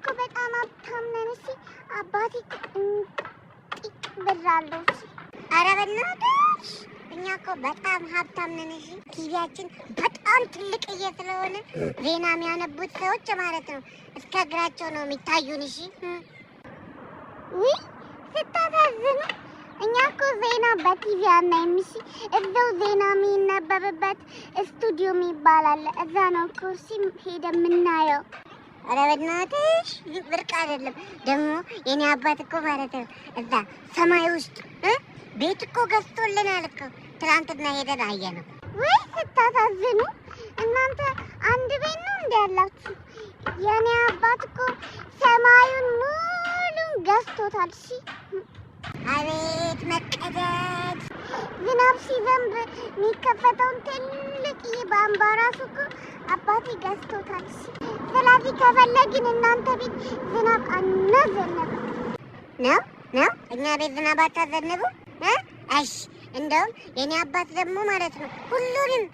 እኮ በጣም ሀብታም ነን። እሺ አባቴ እኮ እንጢቅ ብር አለው። እሺ ኧረ በእናትሽ እኛ እኮ በጣም ሀብታም ነን። እሺ ቲቪያችን በጣም ትልቅዬ ስለሆነ ዜና የሚያነቡት ሰዎች ማለት ነው እስከ እግራቸው ነው የሚታዩን። እሺ ውይ ስታሳዝኑ። እኛ እኮ ዜና በቲቪ አናይም። እሺ እዛው ዜና የሚነበብበት ስቱዲዮ የሚባል አለ። እዛ ነው እኮ እሺ ሄደን የምናየው። ኧረ በእናትሽ ብርቅ አይደለም። ደግሞ የኔ አባት እኮ ማለት ነው እዛ ሰማይ ውስጥ ቤት እኮ ገዝቶልናል እኮ። ትናንትና ሄደን አየነው። ውይ ስታሳዝኑ። እናንተ አንድ ቤት ነው እንደ ያላችሁ? የኔ አባት እኮ ሰማዩን ሙሉን ገዝቶታል። እሺ አቤት መቀደድ! ዝናብ ሲዘንብ የሚከፈተውን ትልቅ ባምባ ራሱ እኮ አባቴ ገዝቶታል። እሺ ስለዚህ ከፈለግን እናንተ ቤት ዝናብ አናዘንብም። ነው ነው እኛ ቤት ዝናብ አታዘንቡ? እሺ እንደውም የኔ አባት ደግሞ ማለት ነው ሁሉንም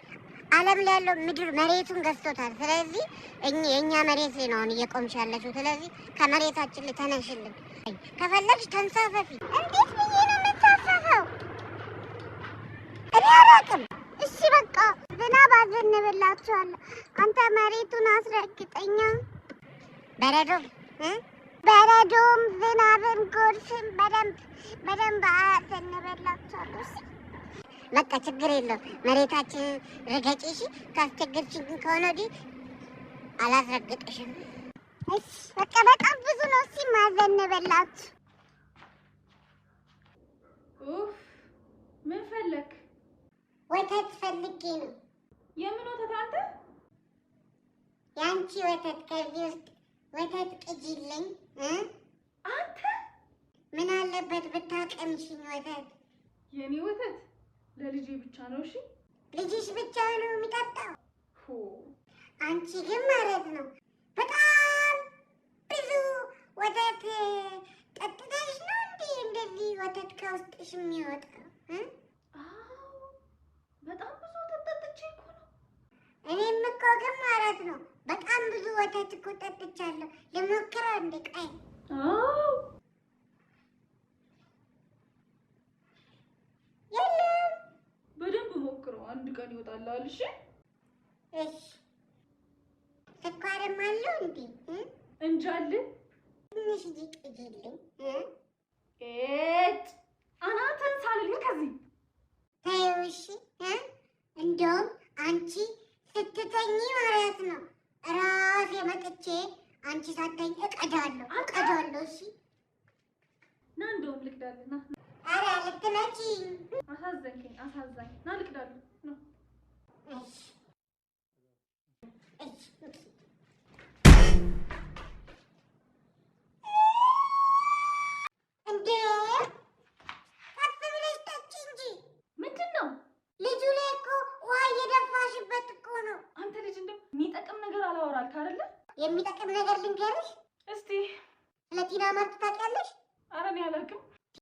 ዓለም ላይ ያለው ምድር መሬቱን ገዝቶታል። ስለዚህ የእኛ መሬት ላይ ነው አሁን እየቆምሽ ያለሽው። ስለዚህ ከመሬታችን ላይ ተነሽልን፣ ከፈለግሽ ተንሳፈፊ። እንዴት ብዬ ነው የምንሳፈፈው? እኔ አላውቅም። እሺ በቃ ዝናብ አዘንብላችኋለሁ። አንተ መሬቱን አስረግጠኛ። በረዶ በረዶም ዝናብም ጎርፍም በደንብ በደንብ አዘንብላችኋለሁ። እሺ በቃ ችግር የለውም። መሬታችንን ርገጪ። እሺ ካስቸገርሽኝ ግን ከሆነ ወዲህ አላስረግጥሽም። እሺ በቃ በጣም ብዙ ነው። እሺ ማዘንብላችሁ። ኡፍ ምን ፈለክ? ወተት ፈልጌ ነው። የምን ወተት አንተ? የአንቺ ወተት ከዚህ ውስጥ ወተት ቅጂልኝ። አንተ ምን አለበት ብታቀምሽኝ ወተት? የኔ ወተት ለልጄ ብቻ ነው። እሺ ልጅሽ ብቻ ነው የሚጠጣው። ሆ አንቺ ግን ማለት ነው በጣም ብዙ ወተት ጠጥተሽ ነው እንዴ እንደዚህ ወተት ከውስጥሽ የሚወጣው? አዎ በጣም ብዙ ወተት ጠጥቼ እኮ ነው። እኔም እኮ ግን ማለት ነው በጣም ብዙ ወተት እኮ ጠጥቻለሁ። ልሞክረው እንዴ? ቆይ አዎ የለም። በደንብ ሞክረው፣ አንድ ቀን ይወጣልሃል። እሺ እሺ ስኳርም አለው እንዴ? እንጃልን። ትንሽ ቅጂልኝ። ኤጭ አናትህን ሳልልህ ከዚህ ተይው እሺ። እንደውም አንቺ ስትተኚ ማለት ነው ራሴ መጥቼ አንቺ ሳተኝ እቀዳለሁ እቀዳለሁ። እሺ ና፣ እንደውም ልቅዳልህ። ና ኧረ ልትመጪኝ። አሳዘንከኝ፣ አሳዛኝ። ና ልቅዳልህ። ና እሺ እሺ እንዴ ቀስ ብለሽ ጠጪ እንጂ። ምንድን ነው ልጁ ላይ እኮ ውሃ እየደፋሽበት እኮ ነው። አንተ ልጅ እንደው የሚጠቅም ነገር አላወራልክ አይደለ? የሚጠቅም ነገር ልንገርሽ። እስቲ ስለ ቲና ማርት ታውቂያለሽ? ኧረ እኔ አላውቅም።